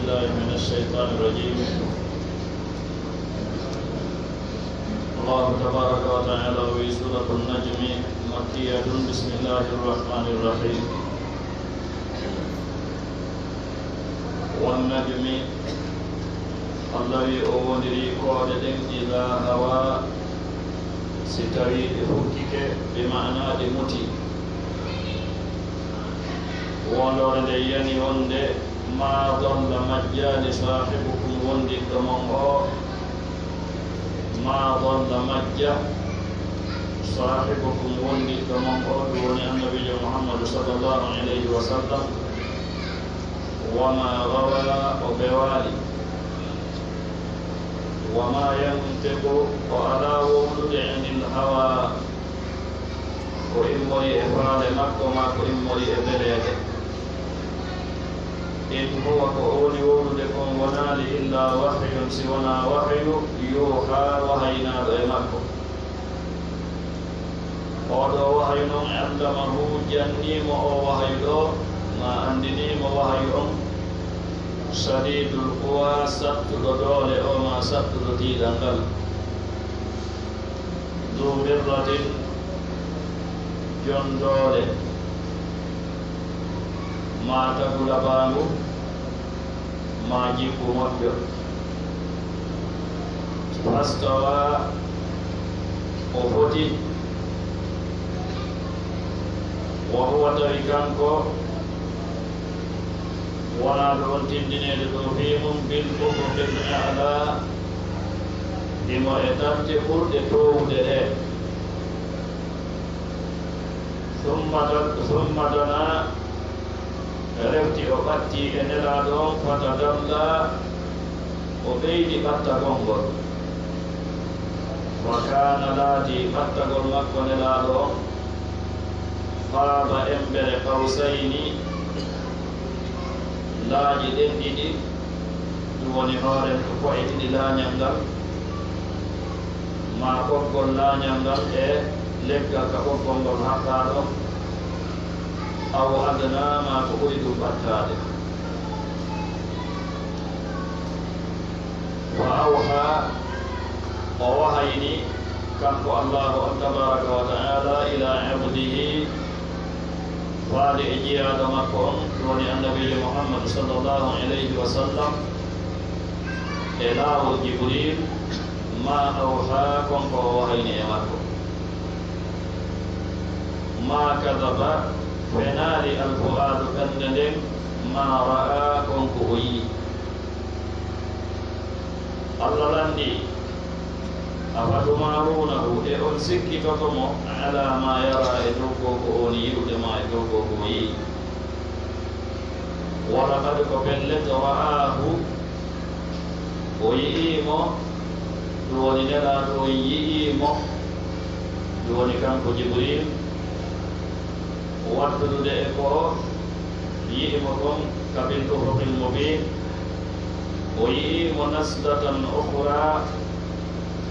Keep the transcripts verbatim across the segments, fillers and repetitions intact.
بالله من الشيطان الرجيم. الله تبارك وتعالى في سورة النجم مكية. بسم الله الرحمن الرحيم. والنجم، Allah wi o wondiri koode ɗen, إذا هوى, si tawi ɗe fukkike, bi maana ɗe muti. Wondoore nde yani wonde, ما ضل, majjaali, صاحبكم, wondiɗɗo mon o, ما ضل, majja, صاحبكم, wondiɗɗo mon o, ɗum woni Annabiijo Muhammadu sallallahu alayhi wa sallam, وما غوى, o bewaali, وما ينطق, o alaa wowlude, عن الهوى, ko immori e faale makko, maa ko immori e beleeɗe. إن هو, ko o woni wowlude kon, wonaali إلا وحي, si wonaa wahayu, يوحى, wahayinaaɗo e makko. Oo ɗoo wahayu non, علمه, jannii mo oo wahayu ɗoo, maa anndinii mo wahayu on, شديد القوى, sattuɗo doole o, maa sattuɗo tiiɗal ngal. ذو مرة, jon doole, maa tagu labaangu, maa jikku moƴƴo. فاستوى, o foti. وهو, tawi kanko wonaa ɗo on tindineede ɗo fii mum, بالأفق الأعلى, himo e talte ɓurɗe toowude ɗe. ثم د-, ثم دنا, refti o ɓattii e Nelaaɗo on, فتدلى, o ɓeydi ɓattagol ngol. فكان, laatii ɓattagol makko Nelaaɗo on, قاب, embere, قوسين, laaƴi ɗen ɗiɗi, ɗum woni hoore ko'e ɗiɗi laañal ngal, maa ɓoggol laañal ngal e leggal ka ɓoggol ngol haɓɓaa ɗon, أو أدنى, maa ko ɓuri ɗum ɓattaade. فأوحى, o wahayini, kanko Allaahu on tabaaraka wa ta'aala, إلى عبده, faade e jiyaaɗo makko on, ɗum woni Annabiijo Muhammadu sallallahu alayhi wa sallam, e laawol Jibriil, ما أوحى, kon ko o wahayini e makko. ما كذب, fenaali, الفؤاد, ɓernde nden, ما رأى, kon ko o yi'i. Allah lanndii, أفتمارونه, e on sikkitoto mo, على ما يرى, e dow ko, ko o woni yi'ude ma, e dow ko, ko o yi'i. ولقد, ko pellet, رآه, o yi'ii mo, ɗum woni Nelaaɗo on yi'ii mo, ɗum woni kanko Jibriil, wattudude e ko yi'i mo kon, ka بالأفق المبين, o yi'ii mo نزلة أخرى,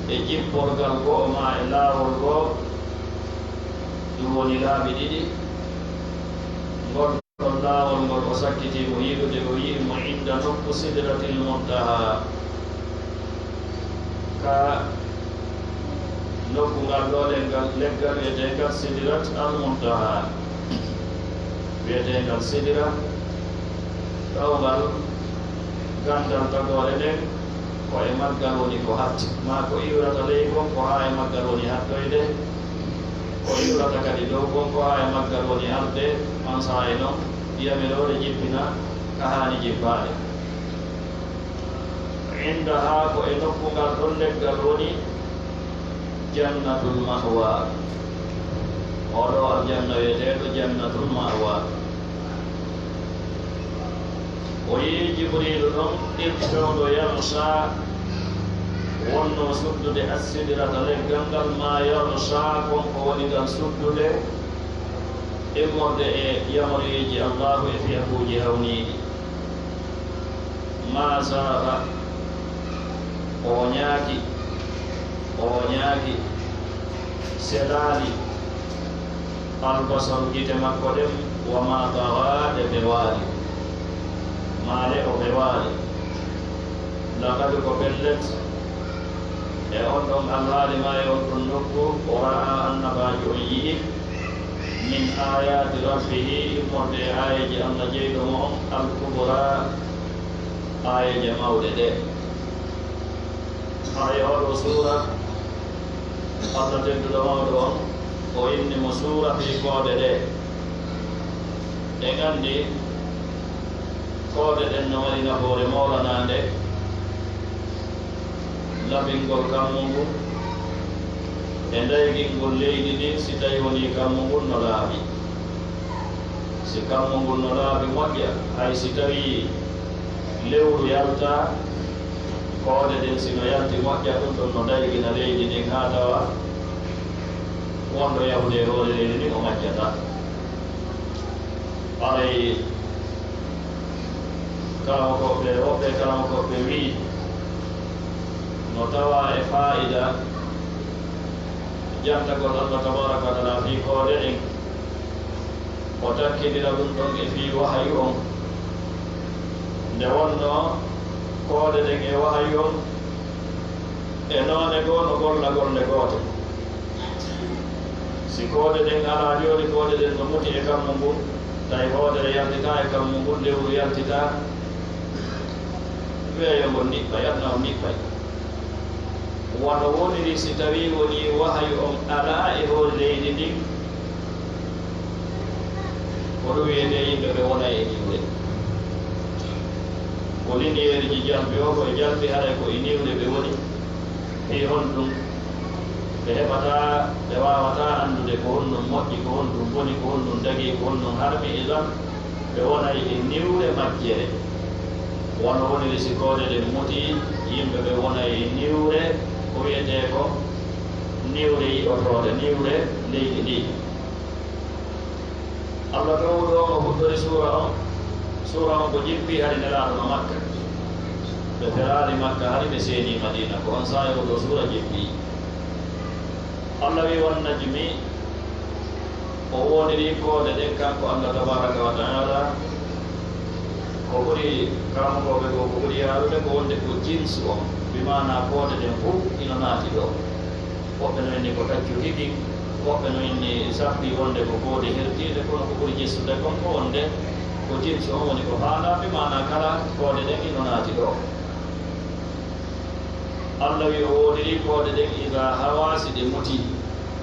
e jipporgal go'o maa e laawol goo, ɗum woni laabi ɗiɗi, ngol ɗon laawol ngol o sakkitii mo yi'ude, o yi'i mo عند, nokku, سدرة المنتهى, ka nokku ngal ɗoo ɗen ngal leggal wiyeteengal Sidrat al Muntaha, wiyeteengal Sidra, ɗawngal ganndal tagoore nden, ko e maggal woni ko hatti, maa ko iwrata ley kon, ko haa e maggal woni hattoyde, ko iwrata kadi dow kon, ko haa e maggal woni arde, on saa'i non, yamiroore jippina ka haani jippaade. Indaha, ko e nokku ngal ɗon leggal woni Jannatul Ma'wa. Oo ɗoo aljanna wiyeteeɗo Jannatul Ma'wa. O yi'i Jibriilu ɗon, إذ, fewndo, يغشى, wonnoo suddude, السدرة, leggal ngal, ما يغشى, kon ko woni ngal suddude, immorde e yamaruyeeji Allaahu e fiyakuuji hawniiɗi. ما زاغ, o woñaaki, o woñaaki, selaali, البصر, gite makko ɗen, وما طغى, ɗe bewaali, maa le o bewaali. Laqad, ko pellet, e on ɗon alhaali maa e on ɗon nokku, o ra'a, annabaajo on yi'i, min aayaati rabbihi, immorde e aayeeje Allah jeyɗo mo on, al kubra, aayeeje mawɗe ɗe. Haray oo ɗoo suura, Allah tedduɗo mawɗo on, o inni mo suura fii koode ɗe. En anndi koode ɗen no mari nafoore moolanaande, labingol kammu ngun e ndaygingol leydi ndin, si tawii wonii kammu ngun no laaɓi. Si kammu ngun no laaɓi moƴƴa, hay si tawii lewru yaltaa, koode ɗen si no yalti moƴƴa, ɗun ɗon no ndaygina leydi ndin haa tawa wonɗo yahude e hoore leydi ndin o majjataa. Haray karamokooɓe, woɓɓe karamokooɓe wi'i, no tawaa e faa'ida jantagol Allah tabaaraka wa ta'aala fii koode ɗen, o takkindira ɗun ɗon e fii wahayu on. Nde wonnoo koode ɗen e wahayu on e noone goo no golla golle goote. Si koode ɗen alaa jooni, koode ɗen no muti e kammu ngun, tawi hoodere yaltitaa e kammu ngun, lewru yaltitaa, weeyo ngon niɓɓay, aduna on niɓɓay. Wano woniri si tawii wonii wahayu on alaa e hoore leydi ndin, ko ɗun wi'etee yimɓe ɓe wonay e niwre. Ko liniyeeriji jalbi o, ko e jalbi, haray ko e niwre ɓe woni. Fii honɗun? Ɓe heɓataa, ɓe waawataa anndude ko honɗun moƴƴi, ko honɗun boni, ko honɗun dagii, ko honɗun harmi, idan ɓe wonay e niwre majjere. Wano woniri si koode ɗen mutii, yimɓe ɓe wonay e niwre, ko wi'etee ko niwre yi'otoonde, niwre leydi ndin. Allah towɗo on o fuɗɗori suura on. Suura on ko jippii hari Nelaaɗo no Makka. Ɓe feraali Makka hari ɓe seenii Madiina. Ko on saa'i oo ɗoo suura jippii. Allah wi'i, "Wan najmi", o woondirii koode ɗen kanko Allah tabaaraka wa ta'aala. Ko ɓuri karamokooɓe goo, ko ɓuri yaarude ko wonde ko jinsu on, bi maanaa koode ɗen fow ino naati ɗoo. Woɓɓe no inni ko taccu tigi, woɓɓe no inni sabbi wonde ko koode hertiiɗe, kono ko ɓuri jessude kon ko wonde ko jinsu on woni ko faandaa, bi maanaa kala koode ɗen ino naati ɗoo. Allah wi'i o woondirii koode ɗen, idaa hawaa, si ɗe mutii,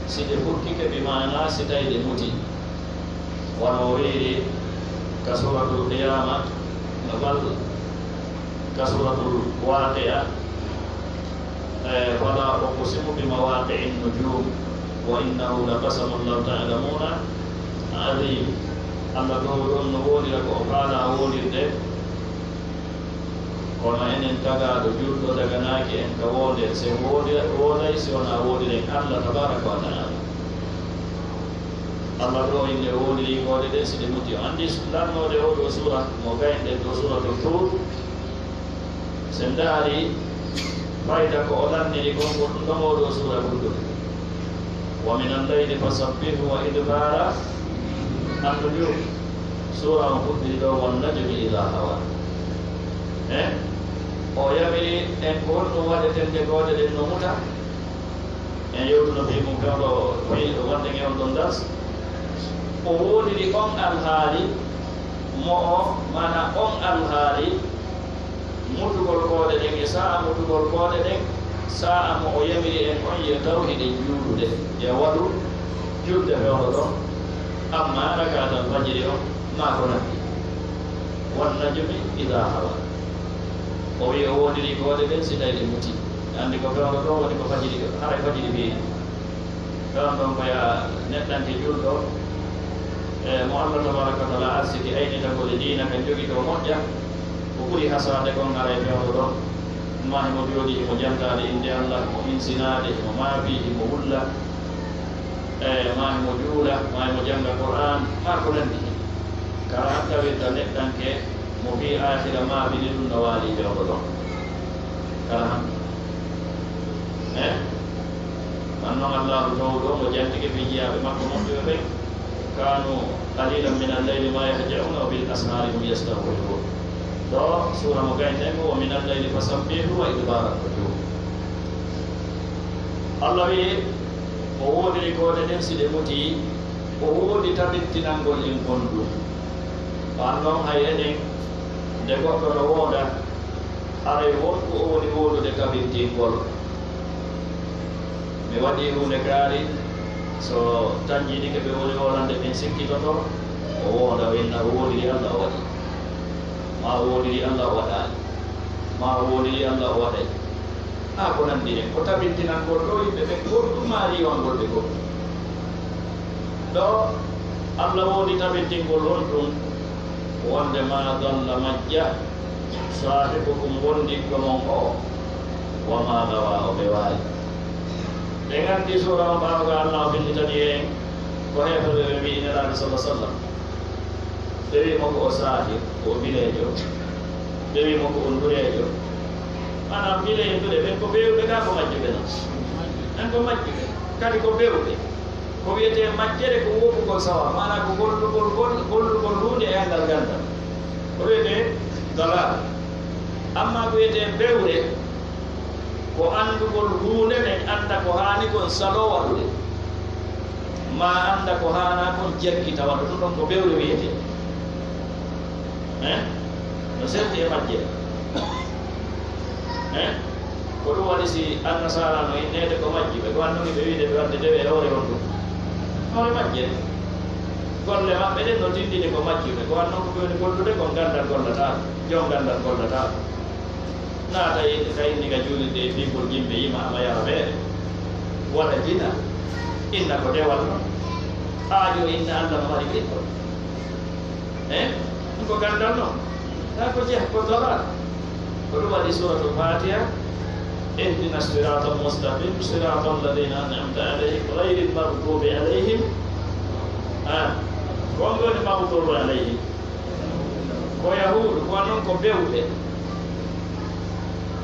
si ɗe fukkike, bi maanaa si tawii ɗe mutii. Wano o wi'iri ka Suuratul Qiyaama, bal ka Suuratul Waaqi'a, eh, "Falaa uqsimu bi mawaaqi'in nujuum, wa innahu laqasamun law ta'lamuuna aziim." Allah towɗo on no woondira ko o faalaa woondirde. Kono enen tagaaɗo juulɗo daganaaki en ka woondere, si en woondira, woonday si wonaa woondiren Allah tabaaraka wa ta'aala. Allah ɗoo innde woondirii koode ɗen si ɗe muti. O anndi lannoode oo ɗoo suura mo gayɗen ɗoo, Suuratul Tuur. Si en ndaari fayda ko o lanniri kon, ko ɗun ɗon oo ɗoo suura guddude. "Wa minal layli fasabbihhu wa idbaara an-nujuum." Suura on fuɗɗiri ɗoo, "Wan najmi idaa hawaa." Eh? O yamiri en ko honɗun waɗeten nde koode ɗen no muta? En yewtuno fii mun fewndo, fii wonde e on ɗon dars. O woondiri on alhaali mo o, maanaa on alhaali mutugol koode ɗen e saa'a mutugol koode ɗen, saa'a mo o yamiri en on yo taw hiɗen juulude, yo waɗu julde fewndo ɗon. Ammaa rakaatal fajiri on, maa ko nanndi. "Wan najmi idaa hawaa." O wi'i o woondirii koode ɗen si tawii ɗe mutii. Anndi ko fewndo ɗon woni ko fajiri, haray fajiri feerii. Fewndo on ko ya neɗɗanke juulɗo, e mo Allah tabaaraka wa ta'aala arsiki aynitagol e diina kan jogitoo moƴƴa. Ko ɓuri hasaade kon haray fewndo ɗon. Maa himo jooɗii, himo jantaade innde Allah, himo insinaade, himo maabii, himo wulla. E maa himo juula, maa himo jannga Qur'aan, maa ko nanndi hen. Kala han tawirta neɗɗanke mo fii aakhira maabini ɗun no waali fewndo ɗon. Kala han. Eh? Man non Allaahu towɗo mo jantike fii jiyaaɓe makko moƴƴuɓe ɓen, "Kaanu qaliilan minal layli maa yahja'uuna wa bil ashaari hum yastaghfiruun." Ɗo suura mo gayndaymo, "Wa minal layli fasabbihu wa idbaara nujum." Allah wi'i, o woodiri koode ɗen si ɗe mutii, o woodi tabintinangol en kon ɗum. Ɓaan non hay enen, nde goɗɗo no wooda, haray won ko o woni woodude tabintingol. Mi waɗii huunde kaari, so tanjiɗike ɓe woni woolande min sikkitoto, o wooda, o inna o woodiri Allah o waɗi. Maa o woodiri Allah o waɗaali. Maa o woodiri Allah o waɗay. Haa ko nanndi heen, ko tabintinangol ɗo yimɓe ɓen goɗɗum maa riiwangol ɓe goɗɗum. Ɗo Allah woodi tabintingol on ɗum, wonde maa dalla majja, saahibukum wondiɗɗo mon o, wa maa gawa o ɓe waawi. Ɓe nganndi suura on ɓaawo ga Allah o binnditani heen ko heeferɓe ɓe mbi'i Nelaaɗo salla sallam. Ɓe wi'i mo ko o saahir, ko o bileejo. Ɓe wi'i mo ko o ndureejo. Maanaam, bileejo, ndure, ɓen ko bewɓe kaa ko majjuɓe non? Ɓen ko majjuɓe. Kadi ko bewɓe. Ko wiyetee majjere ko woppugol sawa, maanaam ko gollugol, gol-, gollugol huunde e anndal ganndal. Ko wiyetee dalal. Ammaa ko wiyetee bewre, ko anndugol huunde nden, annda ko haani kon saloo waɗude, maa annda ko haanaa kon jaggita waɗude. Ɗum ɗon ko bewre wiyetee. Hein? No selti e majjere. Hein? Ko ɗum waɗi si Annasaara no inneede ko majjuɓe, ko annduɓe ɓe wiide ɓe waɗde dewe e hoore on ɗum. Hoore majjere. Golle maɓɓe ɗen no tinndini ko majjuɓe, ko annon ko ɓe woni gollude kon ganndal gollataa, jom ganndal gollataa. Naata e ka inni ka juulirde e piigol jimɓe yima ama yara meere. Waɗa jina. Inna ko dewal non. Aajo inna Alla no mari ɓiɗɗo. Eh? Ɗum ko ganndal non. Taa ko jeex ko dalal. Ko ɗum waɗi Suuratul Faatiha, "Ihdina siraatal mustaqiim, siraatal ladiina an'amta alayhim, gayril maghduubi alayhim." Ah, ko on woni maghduubi alayhim? Ko Yahuudu, ko non ko bewɓe.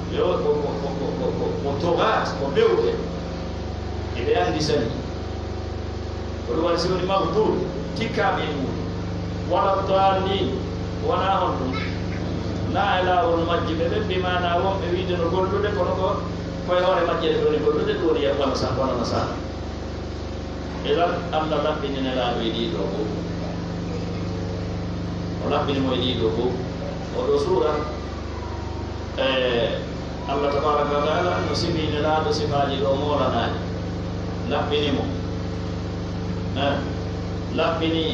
Yo, ko, ko, ko tugaat, ko bewɓe. Eɓe anndi sani. Ko ɗum waɗi si woni maghduub, tikkaaɓe e muuɗum. Wala daalliin, wonaa honɗum. Naa e laawol majjuɓe ɓen, bi maanaa wonɓe wiide no gollude, kono ko koye hoore majjere ɓe woni gollude, ɗum woni wano sa-, wano Nasaara. Idan, Alla laɓɓini Nelaaɗo e ɗii ɗoo fof. O laɓɓini mo e ɗii ɗoo fof. O ɗoo suura, e, Alla tabaaraka wa taala no sifii Nelaaɗo sifaaji ɗo moolanaaɗi, laɓɓini mo. Eh, laɓɓini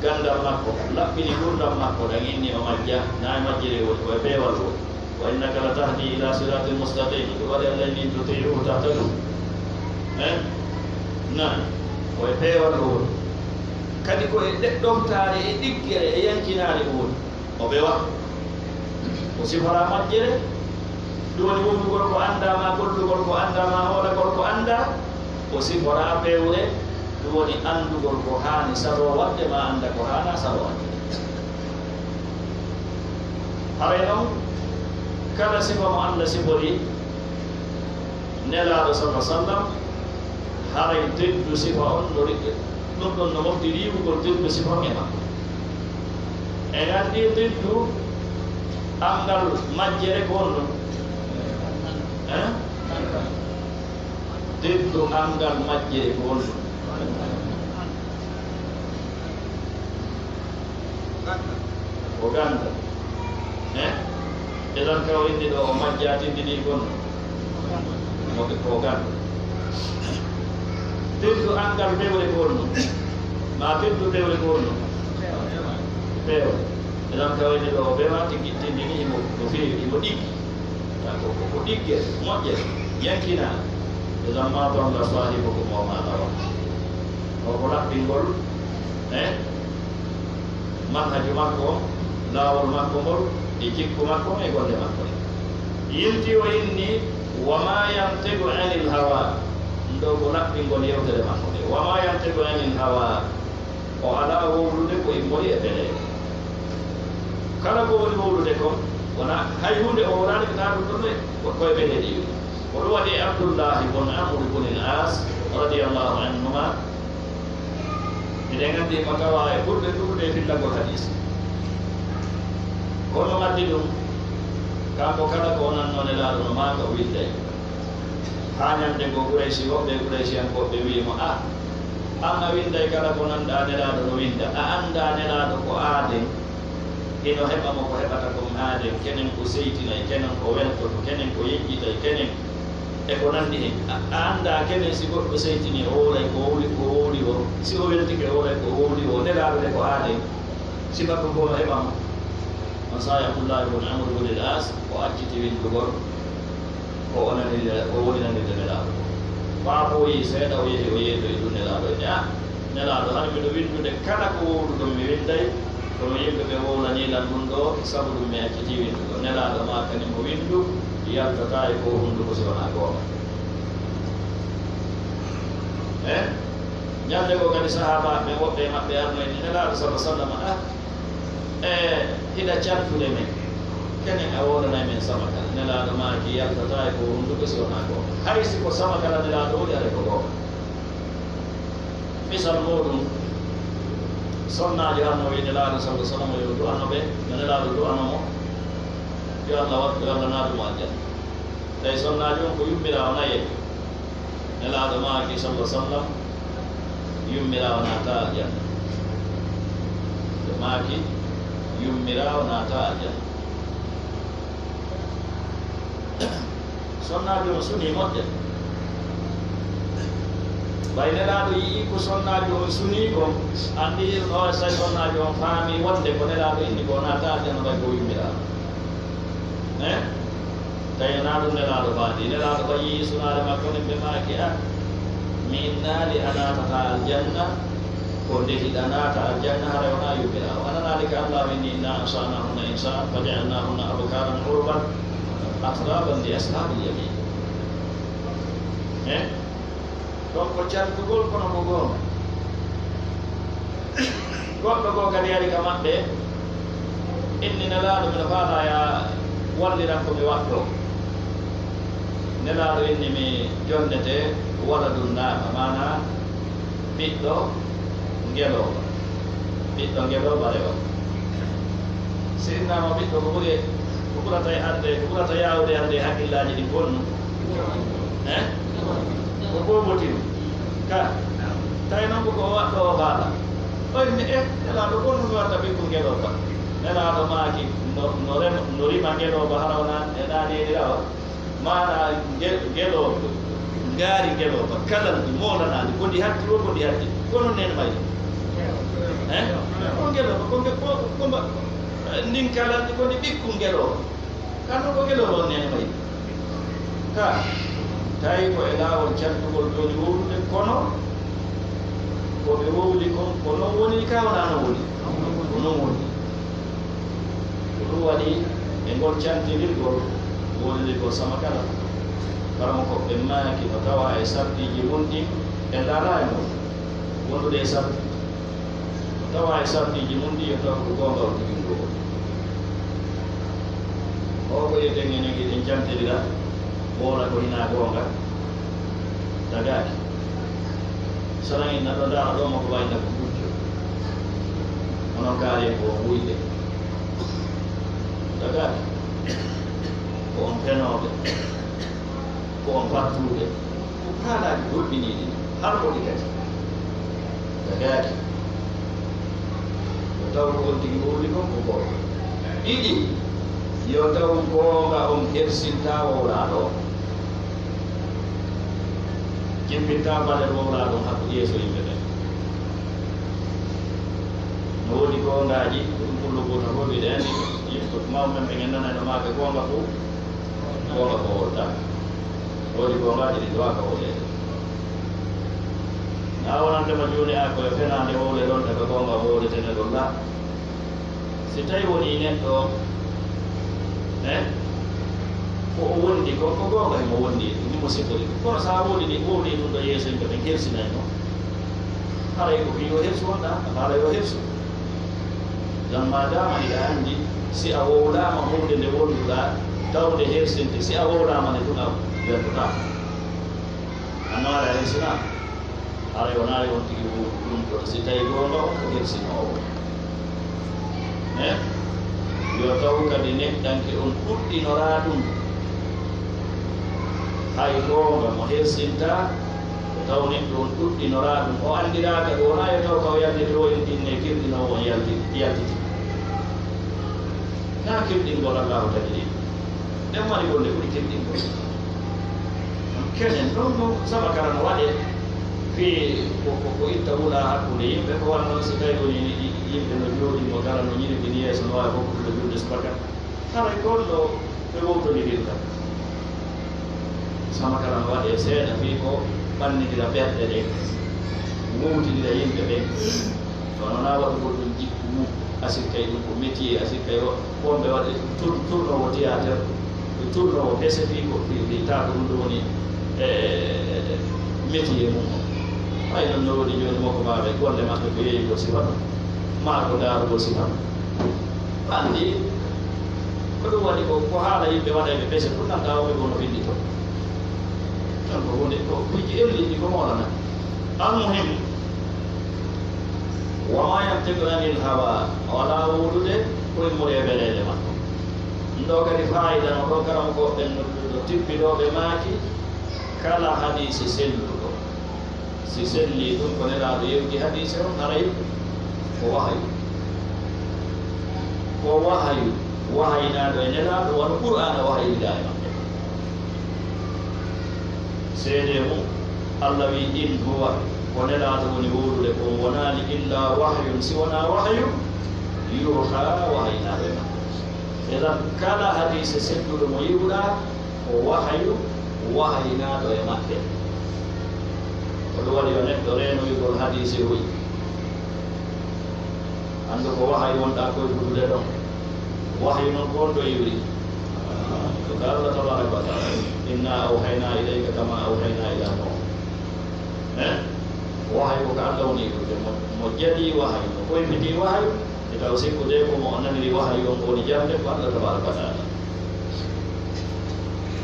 ganndal makko, laɓɓini ngurndan makko, ɗan inni o majja, naa e majjere woni, ko e peewal woni. "Wa innaka la tahdi ila siratin mustaqim." Ɗum waɗi Alla inni, "In tuti'uhu tahtadu." Eh? Naa, ko e peewal woni. Kadi ko e ɗe-, ɗoftaare e ɗiggere e yankinaare woni. O ɓewa. O sifora majjere. Ɗum woni wondugol ko anndaa maa gollugol ko anndaa maa hoolagol ko anndaa. O sifora bewre. Ɗum woni anndugol ko haani saloo waɗde maa annda ko haanaa saloo waɗde. Haray non, kala sifa mo Alla sifori, Nelaaɗo salla sallam, haray teddu sifa on no ri-, ɗum ɗon no mofti riiwugol teddu sifa on e makko. En anndi teddu anngal majjere ko honɗum? Eh? Teddu anngal majjere ko honɗum? Ko ganndal. Eh? Idan ka o inni ɗo o majjaa tindini kon. Mo ko ganndal. Teddu anngal bewre ko honno? Ma teddu bewre ko honno? Bewre. Idan ka o inni ɗo o bewaa tigi tindini himo, no feewi, himo ɗiggi. Ko, ko, ko ɗigge, moƴƴere, yankina. Idan ma dalla sahibukum wa ma gawa. O ko laɓɓingol, eh? Manhaju makko on, laawol makko ngol, e jikku makko on, e golle makko ɗen. Yilti o inni, "Wa ma yantiqu anil hawa." Ɗum ɗo ko laɓɓingol yewtere makko nde. "Wa ma yantiqu anil hawa." O alaa wowlude ko immori e beleeɗe. Kala ko woni wowlude kon, wona hay huunde o wowlaani ko taa ɗum ɗon e ko, ko e beleeɗe iwi. Ko ɗum waɗi Abdullahi bun Amr bun al-As radiyallahu anhuma, Miɗen anndi himo tawaa e ɓurɓe ɗuuɗude e fillagol hadiis. Kono addi ɗum, kanko kala ko o nannoo Nelaaɗo no maaka, o winnday. Haa ñande goo Qurayshi, woɓɓe Qurayshiyankooɓe wi'i mo, "Ah, aan a winnday kala ko nanɗaa Nelaaɗo no winnda. A anndaa Nelaaɗo ko aaden, hino heɓa mo ko heɓata kon aaden, kenen o seytinay, kenen o weltoto, kenen o yeƴƴitay, kenen e ko nanndi hen. A, a anndaa kenen si goɗɗo seytinii, o wowlay ko wowli, ko wowli woo, si o weltike, o wowlay ko wowli woo, Nelaaɗo de ko aaden." Sifa ko ko heɓa mo. On saa'i Abdullahi ibn Amr ibn al-As, o acciti winndugol ko o nani, ko woni nanirde Nelaaɗo ko. Ɓaawo o yi'i seeɗa, o yehi, o yehi, o yehi to Nelaaɗo, o wi'i, "Ah, Nelaaɗo, hari miɗo winndude kala ko wowluɗon mi winnday, kono yimɓe ɓe wowlanii lan ɗum ɗoo, sabu ɗum mi accitii winndugol." Nelaaɗo maaki ni mo winndu yaltataa e ko hunnduko si wonaa goonga. Eh? Ñande goo kadi sahaabaaɓe ɓen woɓɓe e maɓɓe arnoyi ni Nelaaɗo sallallahu alaihi wasallam, "Ah, e hiɗa cantude men, kenen a wowlanay men samakala." Nelaaɗo maaki, "Yaltataa e ko hunnduko si wonaa goonga." Hay si ko samakala Nelaaɗo woni, haray ko goonga. Misal muuɗum, sonnaajo arno wi'i Nelaaɗo sallallahu alaihi wasallam yo du'ano ɓe, yo Nelaaɗo du'ano mo, yo Allah waɗ-, yo Allah naadu mo aljanna. Tawi sonnaajo on ko yummiraawo naye. Nelaaɗo maaki, sallallahu alaihi wasallam, "Yummiraawo naataa aljanna." Ɓe maaki, "Yummiraawo naataa aljanna." Sonnaajo on sunii moƴƴa. Ɓay Nelaaɗo yi'ii ko sonnaajo on sunii kon, anndi on, o say sonnaajo on faamii wonde ko Nelaaɗo inni ko naataa aljanna, ɓay ko yummiraawo. Eh? Tawi wonaa ɗum Nelaaɗo faandi. Nelaaɗo ko yi'i sunaare makko nden, ɓe maaki, "Ah, mi innaali a naatataa aljanna, ko nde hiɗa naata aljanna, haray wonaa yummiraawo." A nanaali ka Allah inni, "Inna ansha'nahunna insha'a, faja'alnahunna abkaran urban atraban li ashabil yamin." Eh? Ɗon ko cantugol, kono ko goonga. Goɗɗo goo kadi ari ka maɓɓe, inni, "Nelaaɗo, miɗo faalaa yaa walliran ko mi waɗɗoo." Nelaaɗo inni, "Mi jonnete waladun naama," maanaa ɓiɗɗo ngelooba. Ɓiɗɗo ngelooba rewa. Si innaama ɓiɗɗo, ko ɓuri, ko ɓurata e arde, ko ɓurata yaawde arde e hakkillaaji ɗin ko honɗum? Eh? Ko boobotin. Ka. Tawi non ko ko o waɗɗo o faala. O inni, "Eh, Nelaaɗo, ko honɗum mi watta ɓikkun ngelooba?" Nelaaɗo maaki, "No, no rema, no rima ngelooba hara wonaa e naaneeli rawa." Maanaa nge-, ngelooba, ngaari ngelooba, kalaldi, moolanaandi, ko ndi hatti woo, ko ndi hatti. Ko non neene mayri. Eh? Ko ngelooba, ko nge-, ko, ko mba-, ndin kalaldi, ko ndi ɓikkun ngelooba. Kanko ko ngelooba on neene mayri. Ka, tawi ko e laawol cantugol jooni wowlude, kono ko ɓe wowli kon, ko non woni ka, wonaa non woni? Ko non woni. Ko ɗum waɗi e ngol cantinirgol, wowlinirgol sama kala, karamoko ɓe maaki no tawa e sartiiji mun ɗin, en laalaa e mun wondude e sarti. No tawa e sartiiji mun ɗin, yo taw ko goonga o tigi ngol. O ko yeten enen eɗen cantinira, wowla ko hinaa goonga, tagaaki. Sanaŋ en naɗo ndaara ɗo mo ko wayna ko gujjo. Onon kaari ko on wuyɓe. Tagaaki. Ko on fenooɓe. Ko on fattuɓe. Ko haalaaji goɗɗiniiɗi. Har ko ɗi kadi. Tagaaki. Yo taw ko on tigi wowli kon ko goonga. Ɗiɗi, yo taw goonga on hersintaa wowlaaɗo on. Jippintaa balel wowlaaɗo on hakkunde yeeso yimɓe ɓen. No woodi goongaaji, ko ɗum pullo goota fof mbiɗa anndi, yimɓe mawɓe men ɓe ngenndanay no maaka goonga fof, goonga ko wowlata. Woodi goongaaji ɗi dowaaka wowleede. Na wonande ma jooni a ko e fenaande wowle ɗon, e ko goonga wowletene ɗon la. Si tawi wonii neɗɗo on, eh, ko o wondi kon, ko goonga himo wondi, himo sifori ɗum. Kono so a wowlini, wowlii ɗum ɗo yeeso yimɓe ɓen, hersinay mo. Haray ko fii yo hersu wonɗaa, a faala yo hersu. Ngam maadaama hiɗa anndi, si a wowlaama huunde nde wonduɗaa, tawnde hersinte, si a wowlaama nde tun a weltotaako. Annabaare a hersinaama. Haray wonaali on tigi wowlu ɗum ɗon, si tawi goonga on ko hersinoowo. Eh? Yo taw kadi neɗɗanke on ɗuɗɗinoraa ɗum. Hay goonga mo hersintaa, yo taw neɗɗo on ɗuɗɗinoraa ɗum. O anndiraaka ɗum, wonaa yo taw ka o yaltitoo en ɗin e kirɗinoowo on yalti-, yaltiti. Naa kirɗingol Allaahu tagi ɗin. Ɗen mari golle ɓuri kirɗingol. Kenen ɗon ɗo saba kala no waɗee fii ko, ko, ko itta wula hakkunde yimɓe, ko wano non si tawi woni ni ɗi, yimɓe no jooɗi mo kala no ñirɓini yeeso no waawi hokkude ɗo julde subaka. Haray ko on ɗo ɓe wowtondirirta. Sama kala no waɗee seeɗa fii ko ɓannindira ɓerɗe ɗen, wowtindira yimɓe ɓen. Kono na waɗugol ɗum jikku mum, a sikkay ɗum ko métier, a sikkay o, wonɓe waɗi tour-, tournoowo théâtre, ɓe tournoowo kese fii ko fii, fii taa ko ɗum ɗum woni, e, métier mum o. Ɓay non no woni jooni mo ko maaɓe golle maɓɓe ko yeeyugol sifa ɗum, maa ko ndaarugol sifa ɗum. Anndi ko ɗum waɗi ko, ko haala yimɓe waɗayɓe pese pour nanta o ɓe gono fillito. Tan ko hunde ko kujji elliɗi ko moolana. Almuhim, wa ma yantiqu anil hawa, o alaa wowlude koye mum e weleede makko. Ɗum ɗo kadi faayida no ɗo karamokooɓe ɓen no, no tippidoo ɓe maaki kala hadiisi selluɗo. Si sellii ɗum ko Nelaaɗo yewti hadiisi on, haray ko wahayu. Ko wahayu, wahaynaaɗo e Nelaaɗo, wano Qur'aana wahayindaa e maɓɓe. Seedee mum, Alla wi'i, "In huwa", ko Nelaaɗo woni wowlude kon, wonaali "illa wahyun", si wonaa wahayu, "yuuhaa", wahaynaaɗo e maɓɓe. Idan, kala hadiise selluɗo mo yi'uɗaa, ko wahayu wahaynaaɗo e maɓɓe. Ko ɗum waɗi yo neɗɗo reeno wi'ugol hadiise hoy. Anndu ko wahayu wonɗaa koye hudude ɗon. Wahayu non ko honto iwri? Ko ka Allah tabaraka wa taala. "Inna awhayna ilayka kama awhayna ila Nuh." Eh? Wahayu ko ka Allah woni iwrude. Mo, mo jaɓi wahayu, mo koyfiti wahayu, e taw sikkude ko mo o naniri wahayu on ko woni jaɓde ko Allah tabaraka wa taala.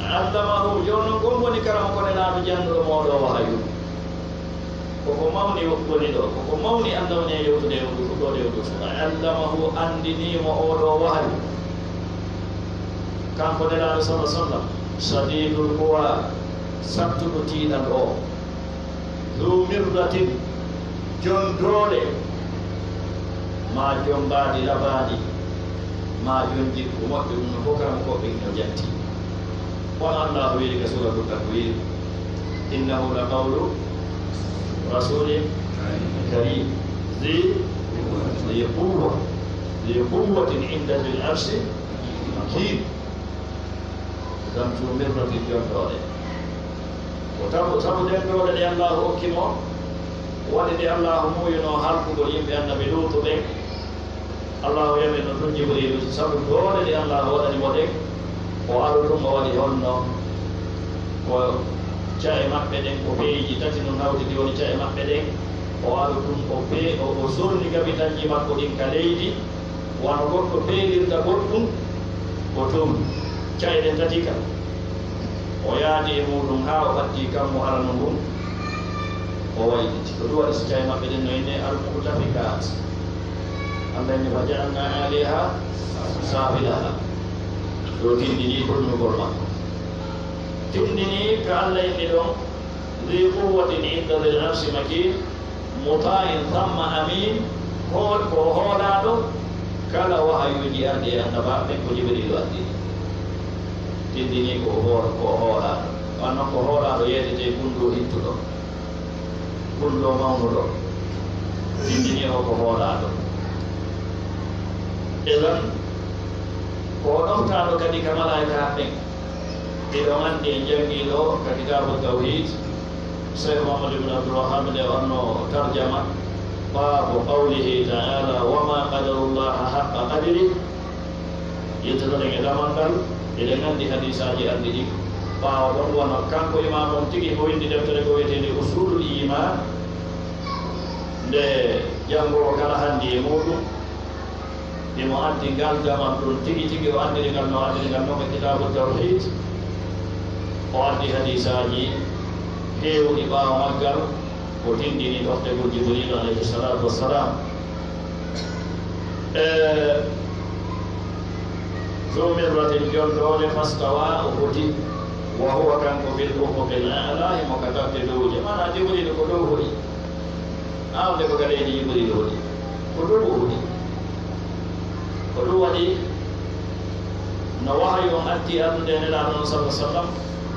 Allamahu, jooni non kon woni karam ko Nelaaɗo jannuɗo mo ɗo wahayu. Koko mawni woni ɗo, koko mawni Allah woni e yewtude e ndu fuɗɗoode e ndu fuɗa. Allamahu, anndinii mo oo ɗo wahayu. Kanko Nelaaɗo salla sallam, shadidul quwa, sattuɗo tiiɗal o. Dhu mirratin, jon doole, maa jon mbaadi labaandi, maa jon jikku moƴƴo, ɗum no fof karam ko ɓe no jatti. Kono Allah wiiri ka suuratul Takwir, "Innahu la qawlu rasulin karim, dhi, dhi quwwa, dhi quwwatin inda dhil arshi makin." Dhu mirratin, jon doole. Ko tabu, tabu ɗen doole ɗe Allaahu okki mo, waɗi ɗe Allaahu muuyunoo halkugol yimɓe Annabi Luutu ɓen. Allaahu yami no tun Jibriilu, sabu doole ɗe Allaahu waɗani mo ɗen, o aru tun o waɗi honno? Ko ca'e maɓɓe ɗen, ko peeji tati nun hawtiti woni ca'e maɓɓe ɗen. O aru tun o pe-, o, o sorni gabitanji makko ɗin ka leydi, wano goɗɗo peelirta goɗɗum, ko tun ca'e ɗen tati ka. O yaadi e muɗum haa o ɓaddi kammu arano ngun, o wayliti. Ko ɗum waɗi so ca'e maɓɓe ɗen no innee al-mu'tafikaat. Allah inni, "Fa ja'alna 'aliyaha safilaha." Ɗo tindini tolnugol makko. Tindini ka Allah inni ɗon, "Dhi quwwatin inda dhil arshi makin." Muta'in thamma amin, hool-, ko hoolaaɗo kala wahayuuji arɗi e annabaaɓe ɓen ko Jibriilu addi. Tindini ko hool-, ko hoolaaɗo. Wan non ko hoolaaɗo yeetete gunndoo hittuɗo, gunndoo mawnuɗo. Tindini o ko hoolaaɗo. Idan, ko o ɗoftaaɗo kadi ka malaa'ikaaɓe ɓen. Miɗo anndi en janngii ɗo ka Kitaabu Tawhiid, Seex Muhammad ibn Abdul Wahhab nde wonno tarjama, baabu qawlihi ta'ala, "Wa ma qadarullaha haqqa qadri." Yettotoɗen e damal ngal, eɗen anndi hadiisaaji arɗi ɗi. Ɓaawo ɗon wano kanko imaam on tigi ko winndi deftere ko wiyeteende Usuulul Iimaan, nde janngoowo kala hanndi e muuɗum, himo addi ngal damal ɗum tigi tigi, o addiri ngal no addiri ngal non e Kitaabu Tawhiid. O addi hadiisaaji heewɗi ɓaawo maggal, o tindini ɗoftegol Jibriilu alayhi salaatu wassalaam. E, Zu mirratin, jolloore, fastawa, o foti, wa huwa, kanko, bil ufuqil a'la, himo ka takke dowje. Maana Jibriilu ko dow hoɗi. Aawde ko ka leydi Jibriilu hoɗi. Ko dow o hoɗi. Ko ɗum waɗi no wahayu on addi addude e Nelaaɗo on, sallallahu alaihi wasallam,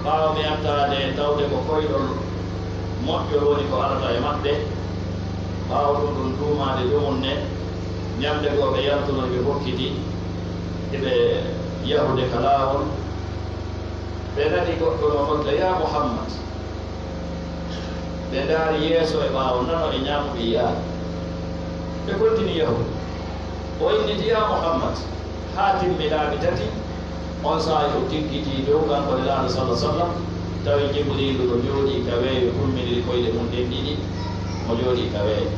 ɓaawo mi attaade e tawde ko koyɗol moƴƴol woni ko arata e maɓɓe. Ɓaawo ɗum ɗum duumaade ɗumen ne, ñande goo ɓe yaltuno, ɓe hokkiti, eɓe yahude ka laawol. Ɓe nani goɗɗo no nodda, "Yaa Muhammad." Ɓe ndaari yeeso e ɓaawo, nano e ñaamo, ɓe yi'aali. Ɓe kontini yahude. O inniti, "Yaa Muhammad," haa timmi laabi tati. On saa'i o tiggitii dow kanko Nelaaɗo, sallallahu alaihi wasallam, tawi Jibriilu no jooɗii ka weeyo, tummindiri koyɗe mum ɗen ɗiɗi, mo jooɗii ka weeyo.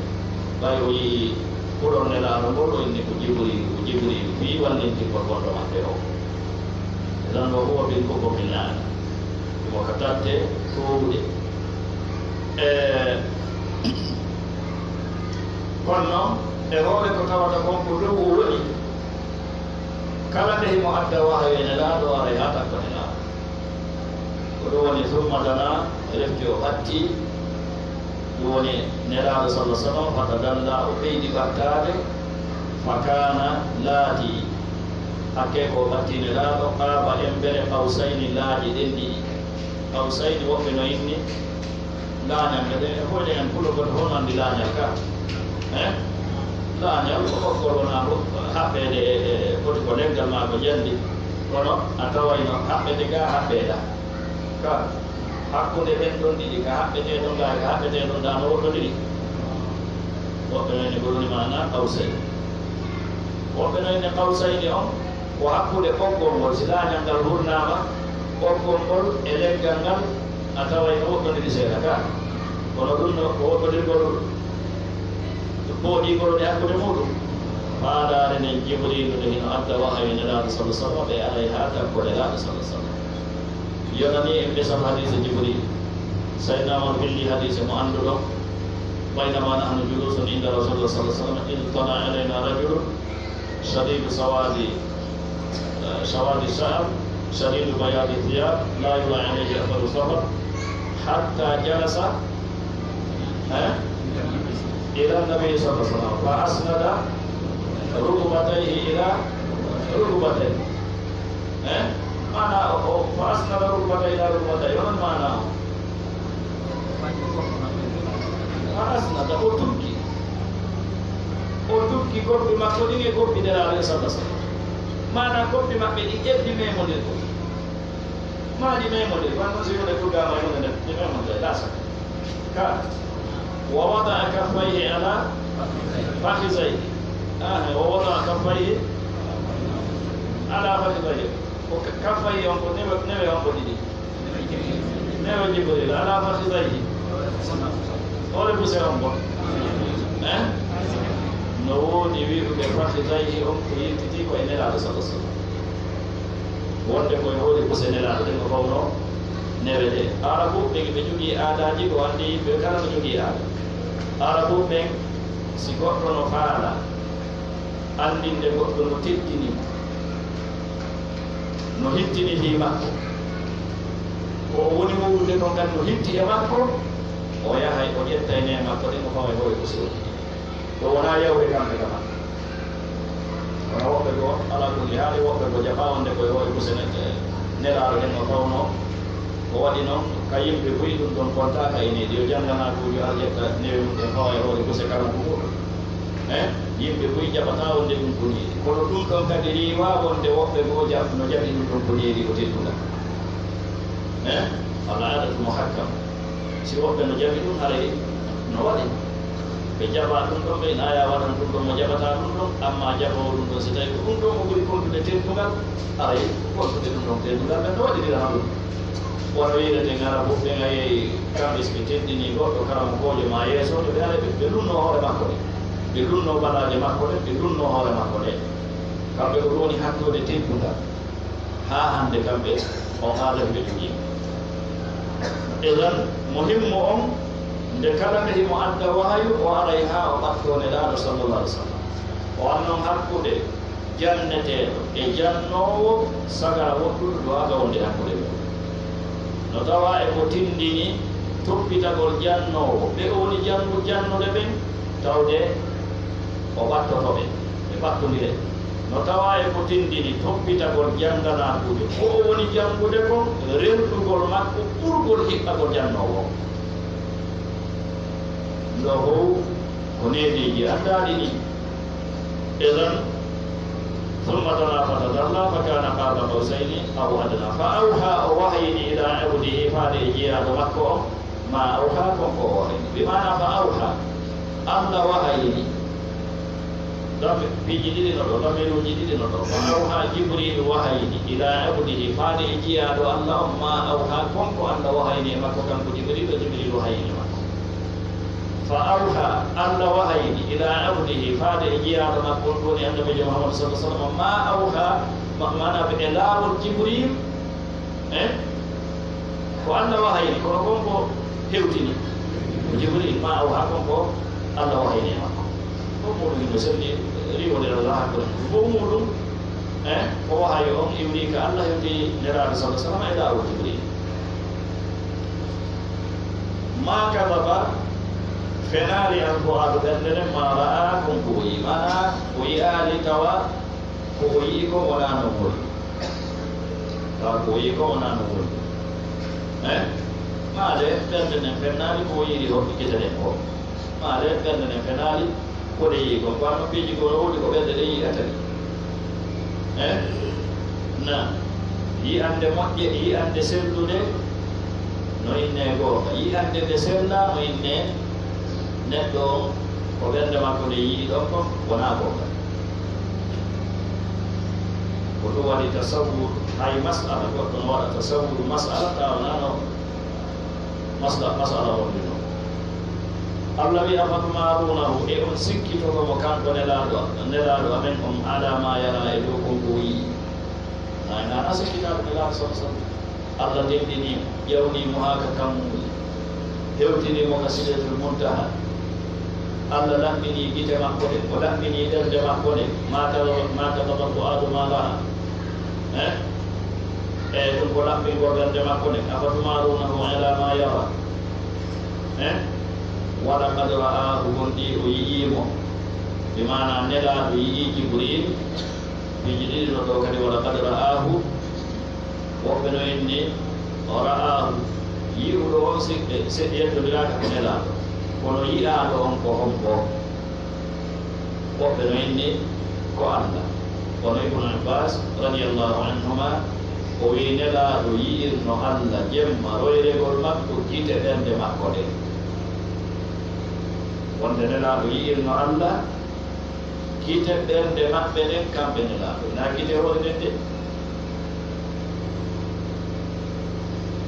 Ɓay o yi'i kulol Nelaaɗo ngol, o inni, "Ko Jibriilu, ko Jibriilu," fii wallintirgol gonɗo maɓɓe o. Idan, wa huwa bil ufuqil a'la. Himo ka takke toowuɗe. E, kono e hoore ko tawata kon ko dow o woni, kala nde himo adda wahayu e Nelaaɗo, aray haa takko Nelaaɗo. Ko ɗum woni, summa dana, refti o ɓatti, ɗum woni Nelaaɗo, sallallahu alaihi wasallam, fatadalla, o ɓeydi ɓattaade, fa kana, laati, hakke ko o ɓatti Nelaaɗo, qaaba embere qawsayni, laaƴe ɗen ɗiɗi. Qawsayni, woɓɓe no inni laañal, mbeɗen e hoyɗen en Pullo, kono hono anndi laañal ka? Eh? Laañal ko ɓoggol wona ho-, haɓɓeede e, e, foti ko leggal maa ko njandi, kono a tawayno haɓɓete ga, haɓɓeeda ka. Hakkunde ɓen ɗon ɗiɗi, ka haɓɓetee ɗon ga e ka haɓɓetee ɗon ɗa, no woɗɗondiri? Woɓɓe no inni ko ɗum maana qawsayni. Woɓɓe no inni qawsayni on ko hakkunde ɓoggol ngol, si laañal ngal hurnaama, ɓoggol ngol e leggal ngal, a taway no woɗɗondiri seeɗa ka. Kono ɗum no ko woɗɗondirgol booɗigol e hakkunde muuɗum. Faandaare nden, Jibriilu nde hino adda wahayu Nelaaɗo, sallallahu alaihi wasallam, ɓe aray haa takko Nelaaɗo, sallallahu alaihi wasallam. Yonani en misal hadiise Jibriil. Sayyidina Umar willi hadiise mo annduɗon. بينما نحن جلوس عند رسول الله صلى الله عليه وسلم إذ طلع علينا رجل شديد سواد، آه، سواد الشعر، شديد بياض الثياب، لا يرى عليه أثر السفر، حتى جلس، ها؟ إلى النبي صلى الله عليه وسلم، فأسند ركبتيه إلى ركبتيه. Eh? Maana o, o, فأسند ركبتيه إلى ركبتيه. Onon maana o? فأسند, o tukki. O tukki koppi makko ɗin e koppi Nelaaɗo, sallallahu alaihi wasallam. Maana koppi maɓɓe ɗin eɓɓi memondirgol. Maa ɗi memondiri, kono non si wonde tuggaama e hunde nden, ɗi memondiri, la shakka. Ka, ووضع كفيه على فخذيه. Ah, ووضع كفيه على فخذيه. Ko ka-, كفيه on ko newe, newe on ko ɗiɗi. Newe Jibriil, على فخذيه. Hoore buse on ko. Eh? No woodi wi'uɓe فخذيه on ko yiltitii ko e Nelaaɗo, sallallahu alaihi wasallam. Wonde ko e hoore buse Nelaaɗo ɗen o fawno newe ɗe. Arabuɓe ɓe, ɓe jogii aadaaji, ko anndi yimɓe kala no jogii aada. Arabuɓe ɓen, si goɗɗo no faala anndinde goɗɗo no teddini mo, no hittini fii makko, ko o woni wuurude kon kadi no hitti e makko, o yahay o ƴettay newe makko ɗen, o fawa e hoore buse o. Ɗum wonaa yawde kamɓe kama. Kono woɓɓe goo, alaa kulli haali, woɓɓe goo jaɓaa wonde ko e hoore buse ne-, Nelaaɗo ɗen o fawno. O waɗi noon ka yimɓe buy, ɗum ɗon kontaaka e needi. Yo jannganaakuujo ar ƴetta newe mum ɗen fawa e hoore buse kala ko muuɗum. Eh? Yimɓe buy jaɓataa wonde ɗum ko needi. Kono ɗum ɗon kadi riiwaa wonde woɓɓe goo jaɓ-, no jaɓi ɗum ɗon ko needi, ko teddungal. Eh? Al aadatu muhakkam. Si woɓɓe no jaɓi ɗum, haray no waɗi. Ɓe jaɓaa ɗum ɗon, ɓe ina aya waɗan ɗum ɗon mo jaɓataa ɗum ɗon, amma jaɓoowo ɗum ɗon, si tawi ko ɗum ɗon mo ɓuri kontude teddungal, haray kontude ɗum ɗon teddungal, ɓen no waɗidira ɗum. Wano wi'ireten Arabuɓe ɓen, a yehi kamɓe, si ɓe teddinii goɗɗo karamokoojo maa yeesoojo, ɓe haray ɓe, ɓe lunnoo hoore makko nde. Ɓe lunnoo balaaje makko ɗen, ɓe lunnoo hoore makko nde. Kamɓe ko ɗum woni hakkunde teddungal. Haa hannde kamɓe on aada ɓe jogii. Idan, muhimmu on, nde kala nde himo adda wahayu, o aray haa o ɓattoo Nelaaɗo sallallahu alaihi wasallam. O annon hakkunde Janneteeɗo e jannoowo sagara woɗɗude duwaaga wonde hakkunde mum. No tawa e ko tindini toppitagol jannoowo, ɓe o woni janngu-, jannude ɓen, tawde o ɓattoto ɓe, ɓe ɓattondire. No tawa e ko tindini toppitagol jannganaaɗo ɓe, ko o woni janngude kon, renndugol makko ɓurgol hiɓɓagol jannoowo on. Ɗoo fow ko needeeji anndaaɗi ɗi. Idan, ثم دنا فتدلى فكان قاب قوسين أو أدنى فأوحى, o wahayini, إلى عبده, faade e jiyaaɗo makko on, ما أوحى, kon ko o wahayini. Bi maana فأوحى, Alla wahayini. Dam-, piiji ɗiɗi no ɗoo, damiiruuji ɗiɗi no ɗoo. فأوحى, Jibriilu wahayini, إلى عبده, faade e jiyaaɗo Alla on, ما أوحى, kon ko Alla wahayini e makko kanko Jibriilu, Jibriilu wahayini e makko. فأوحى, Alla wahayini, إلى عبده, faade e jiyaaɗo makko on, ɗum woni Annabiijo Muhammadu sallallaahu alayhi wa sallam, ما أوحى, ma-, maana ɓe e laawol Jibriil, eh? Ko Alla wahayini, kono kon ko hewtini. Ko Jibriil, ما أوحى, kon ko Alla wahayini e makko. Ko muɗum hino selli, riiwondiral alaa hakkunde mum. Ko muɗum, eh, ko wahayu on iwri ka Alla hewti Nelaaɗo sallallaahu alayhi wa sallam e laawol Jibriil. ما كذب, fenaali الفؤاد ɓernde nden, ما رأى, kon ko o yi'i. Maana, o yi'aali tawa ko o yi'i kon wonaa non woni. Tawa ko o yi'i kon wonaa non woni. Eh? Maale, ɓernde nden fenaali ko o yi'iri hoɓɓe gite ɗen ko. Maale, ɓernde nden fenaali ko ɗe yi'i kon. Ko wano piiji goo no woodi ko ɓernde ɗen yi'ata ɗi. Eh? Na, yi'ande moƴƴe, yi'ande sellude, no innee goonga. Yi'ande nde sellaa, no innee neɗɗo on, ko ɓernde makko nde yi'i ɗon kon, wonaa goonga. Ko ɗum waɗi tasawwur, hay mas'ala, goɗɗo no waɗa tasawwur mas'ala, tawa wonaa no masla-, mas'ala on ɗum non. Alla wi'i, أفتمارونه, e on sikkitoto mo kanko Nelaaɗo, Nelaaɗo amen on, على ما يرى, e dow kon ko o yi'i. Nay, na, na sikkitaade Nelaaɗo sallallaahu alayhi wa sallam. Alla denɗinii mo, ƴawnii mo haa ka kammuuli, hewtinii mo ka Sidratul Muntaha. Alla laɓɓinii gite makko ɗen, o laɓɓinii ɓernde makko nden. ما كذب، ما كذب الفؤاد ما رأى. Eh? E ɗum ko laɓɓingol ɓernde makko nden. أفتمارونه على ما يرى. Eh? ولقد رآه, gonɗii o yi'ii mo. Bi maana Nelaaɗo yi'ii Jibriil. Piiji ɗiɗi no ɗoo kadi, ولقد رآه. Woɓɓe no inni, رآه, yi'uɗo on si-, e, se-, yeddondiraaka ko Nelaaɗo, kono yi'aaɗo on ko hombo? Woɓɓe no inni ko Alla. Kono Ibnu Abbaas, radiyallaahu anhumaa, o wi'i Nelaaɗo yi'irno Alla jemma royregol makko gite ɓernde makko ɗen. Wonde Nelaaɗo yi'irno Alla gite ɓernde maɓɓe ɗen, kamɓe Nelaaɗo, naa gite hoore nden de.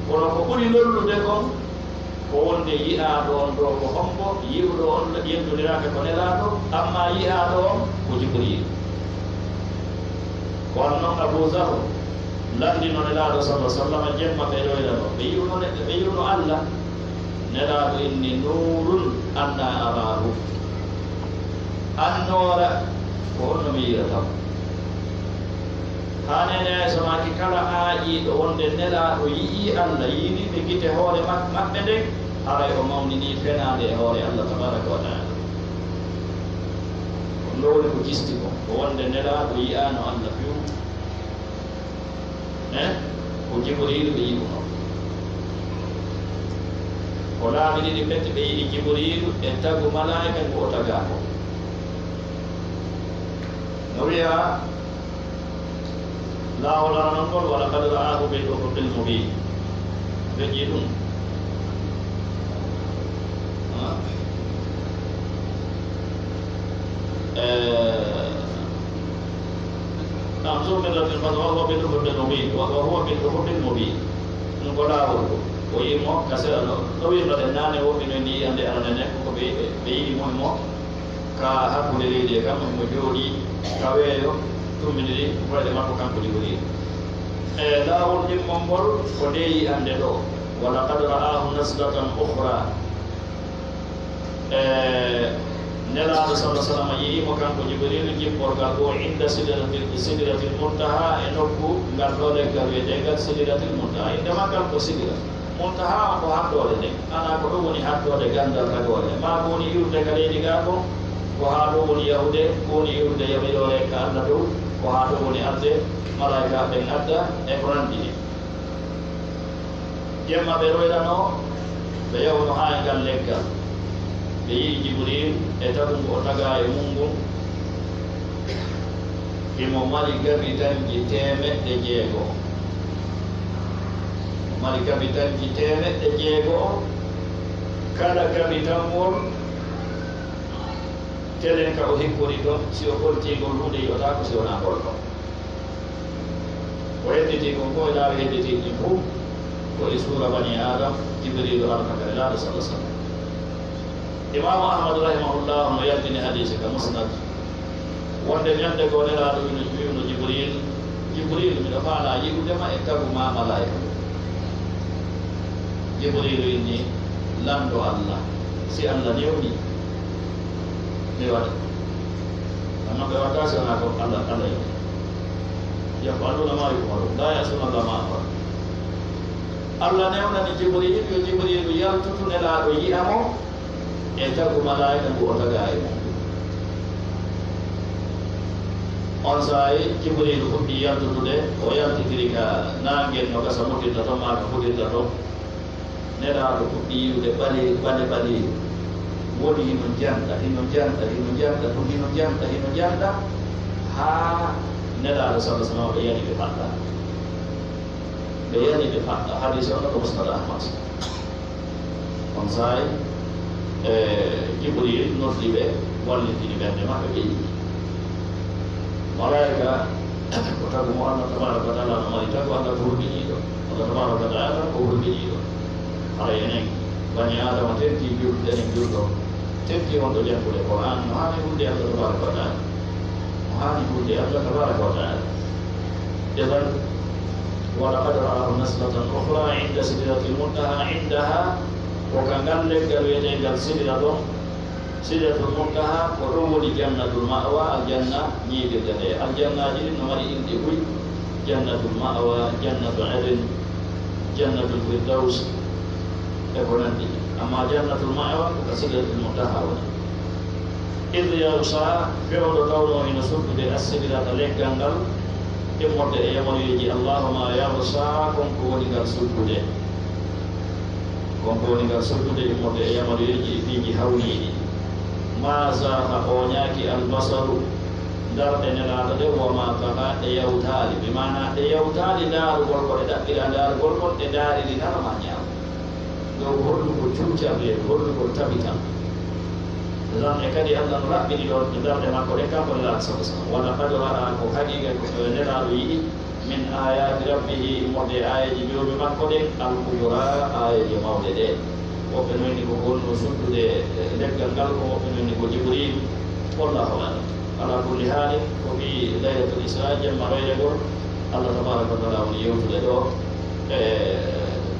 Kono ko ɓuri lollude kon, ko wonde yi'aaɗo on ɗoo ko hombo, yi'uɗo on yeddondiraaka ko Nelaaɗo, amma yi'aaɗo on ko Jibriil. Ko on non Abu Zarr lanndino Nelaaɗo sallallaahu alayhi wa sallam jemma ɓe ɗoyra ɗo. Ɓe yi'uno neɗɗo, ɓe yi'uno Alla. Nelaaɗo inni, نور أنى أراه. Annoora ko honno mi yi'irata mo? Haa Neene Aysa maaki kala aaƴiiɗo wonde Nelaaɗo yi'ii Alla, yi'iriiɓe gite hoore mak-, maɓɓe nden, haray o mawninii fenaande e hoore Alla tabaaraka wa ta'aala. Ko ɗum ɗoo woni ko jisti kon, ko wonde Nelaaɗo yi'aano Alla few. Eh? Ko Jibriilu ɓe yi'uno. Ko laabi ɗiɗi pette ɓe yi'i Jibriilu e tagu malaa'ika ngu o tagaa kon. No wi'a laawol aranol ngol, ولقد رآه بالأفق المبين. Ɓe yi'i ɗum. Ah. Eh, naam, so ɓe ɗon, وهو بالأفق المبين. وهو بالأفق المبين. Ɗum ko laawol ngol. O yi'i mo ka sera no, no wi'irnoɗen naane, woɓɓe no yi'i yi'ande arande nden, ko ɓe, ɓe yi'i mo, mo ka hakkunde leydi e kam, mo jooɗii ka weeyo, tummbindiri koyɗe makko kanko Jibriil. E laawol ɗimmol ngol, ko nde yi'ande ɗoo. ولقد رآه نزلة أخرى. E, Nelaaɗo sallallahu alaihi wasallam yi'i mo kanko Jibriilu jipporgal goo inda sidratil, sidratil muntaha, e nokku ngal ɗoo leggal wiyeteengal sidratil muntaha. Innde maggal ko sidra. Muntaha on ko haddoode nden. Ana ko ɗum woni haddoode ganndal tagoore. Maa ko woni iwrude ka leydi gaa kon, ko haa ɗum woni yahude, ko woni iwrude yamiroore ka Allah dow, ko haa ɗum woni adde malaa'ika ɓen adda, e ko nanndi hen. Jemma ɓe royranoo, ɓe yawno haa e ngal leggal. Ɓe yi'i Jibriil e tagu ngu o tagaa e mum ngun. Himo mari gabitanji teemeɗɗe jeego. Himo mari gabitanji teemeɗɗe jeego. Kala gabitanwol, telen ka o hikkori ton, si o ɓoltii ngol huunde yi'otaako si wonaa ngol ɗon. O hedditii kon fof e laawi hedditii ɗin fof, ko e suura bani Adam, Jibriilu arata ka Nelaaɗo sallallahu alaihi wasallam. Imaamu Ahmad rahimahullah no yaltini hadiise ka Musnad, wonde ñande goo Nelaaɗo wino, wi'uno Jibriil, Jibriil, miɗo faalaa yi'ude ma e tagu maa malaa'ika. Jibriilu inni, lanndo Allah, si Allah newni, mi waɗa. Amma ɓe waɗata si wonaa ko Allah, Allah yewni. Yaf'aluuna maa yu'maruun, laa ya'suuna Llaaha maa amarahum. Allah newnani Jibriilu, yo Jibriilu yaltu to Nelaaɗo yi'a mo, e tagu malaa'ika ngu o tagaa e mum. On saa'i Jibriilu fuɗɗii yaltude, o yaltitiri ka naange no gasa mutirta ton, maa ka fuɗirta ton. Nelaaɗo fuɗɗii yi'ude ɓaleeru, ɓale, ɓaleeru. Woni hino janɗa, hino janɗa, hino janɗa, ɗum hino janɗa, hino janɗa, haa Nelaaɗo sallallahu alaihi wasallam ɓe yani ɓe faɗɗa. Ɓe yani ɓe faɗɗa. Hadiise on ko Musnad Ahmad. On saa'i, e, Jibriil noddi ɓe, wallitini ɓernde maɓɓe, ɓe yi'i. Malaa'ika ko tagu mo Allah tabaaraka wa ta'aala no mari tagu, Allah ko hulɓiniiɗo. Allah tabaaraka wa ta'aala ko hulɓiniiɗo. Haray enen bani Aadama tentii julɗo, enen julɗo tentii wonɗo janngude Qur'aan no haani hulde Allah tabaaraka wa ta'aala. No haani hulde Allah tabaaraka wa ta'aala. Idan, wa laqad ra'aahu nazlatan ukhraa inda sidratil muntahaa, indahaa, ko ka ngal leggal wiyeteengal Sidra ɗon, Sidratul Muntaha, ko ɗon woni Jannatul Ma'wa, aljanna ñiiɓirde nde. Aljannaaji ɗin no mari inɗe buy, Jannatul Ma'wa, Jannatu Eden, Jannatul Firdaus, e ko nanndi. Amma Jannatul Ma'wa ko ka Sidratul Muntaha woni. Id yaghsha, fewndo tawnoo hino suddude, as-sidrata, leggal ngal, immorde e yamaruyeeji Allahu, ma yaghsha, kon ko woni ngal suddude. Kon ko woni ngal suddude immorde e yamaruyeeji e piiji hawniiɗi. Ma zaagha, ooñaaki, al-basaru, darɗe Nelaaɗo ɗen, wa ma tagha, ɗe yawtaali, bi maana ɗe yawtaali ndaarugol ko ɗe ɗaɓɓira ndaarugol kon, ɗe ndaariri nano maa ñaamo. Dow hollugol cuucalde, hollugol tabital. Ɗon e kadi Allah no raɓɓini ɗon e darɗe makko ɗen, kanko Nelaaɗo sallallahu alaihi wasallam. Wa laqad ra'a, ko haqiiqa ko Nelaaɗo yi'i, min ayati rabbihi, immorde e aayeeje Joomi makko ɗen, al-kubra, aayeeje mawɗe ɗe. Woɓɓe no inni ko ko wonno suddude, eh, leggal ngal, ko woɓɓe no inni ko Jibril. Wallahu a'lam. Ala kulli haalin, ko fii Laylatul Isra, jemma royre ngol, Allah tabaraka wa taala woni yewtude ɗo, e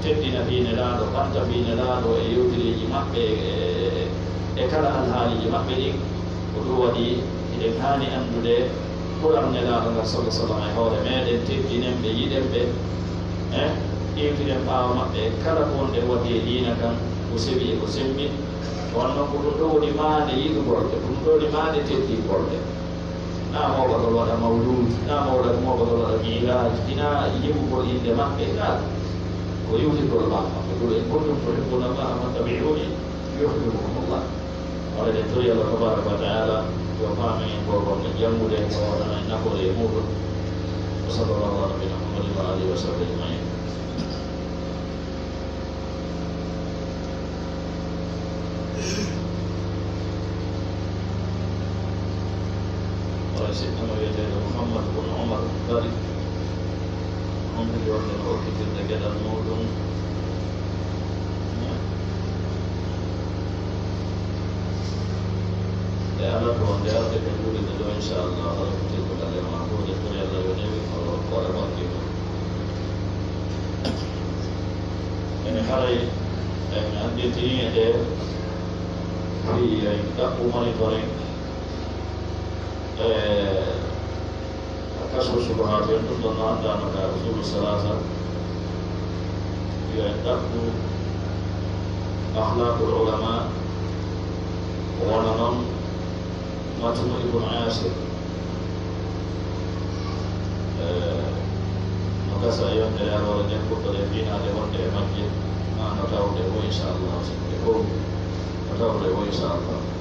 teddina fii Nelaaɗo, ɓanta fii Nelaaɗo e yewtireeji maɓɓe, e, e kala alhaaliiji maɓɓe ɗin. Ko ɗum waɗi hiɗen haani anndude ɓural Nelaaɗo ngal, sallallahu alaihi wasallam, e hoore meɗen, teddinen ɓe, yiɗen ɓe, eh, iwtiren ɓaawo maɓɓe e kala ko wonɗen waɗi e diina kan, ko sewi e ko sembi. Ko waɗi non ko ɗum ɗo woni maande yiɗugol ɓe, ko ɗum ɗo woni maande teddingol ɓe. Naa mawɓe waɗa mawluud, naa mawɓe, mawɓe waɗa miiraaj, hinaa yi'ugol innde maɓɓe, hinaa ko iwtirgol ɓaawo maɓɓe. Qul in kuntum tuhibbuuna Llaaha fattabi'uunii yuhbibkumu Llaah. Wala eɗen tori Allah tabaraka wa taala yo faamen en ko wonno janngude, o waɗana en nafoore e muuɗum. Wa sallallahu ala nabiyyina Muhammadin wa alihi wa sahbihi ajmain. Wala siɗɗo mo wiyeteeɗo Muhammad bun Umar Bari, on tigi wonde no okkitirde geɗal muuɗum. E ala ko nde arde ko juulirde ɗo, inchallah, ala ko teddungal e ma, ko nde tori Allah yo newi, o waɗa barke mum. Ene haray, en annditini e nde, Fii en ɗaɓɓu monitoring e kashfu shubuhaat en, ɗum ɗon no anndaama ka usulu salaasa. Yo en ɗaɓɓu akhlaqul ulama, wona noon matnu Ibn Ashir. Eh, no gasa e yontere aroore nden, puɗɗoɗen finaade wonde e majje, ma no tawde o, inchallah, sikke fof no tawde o, inchallah.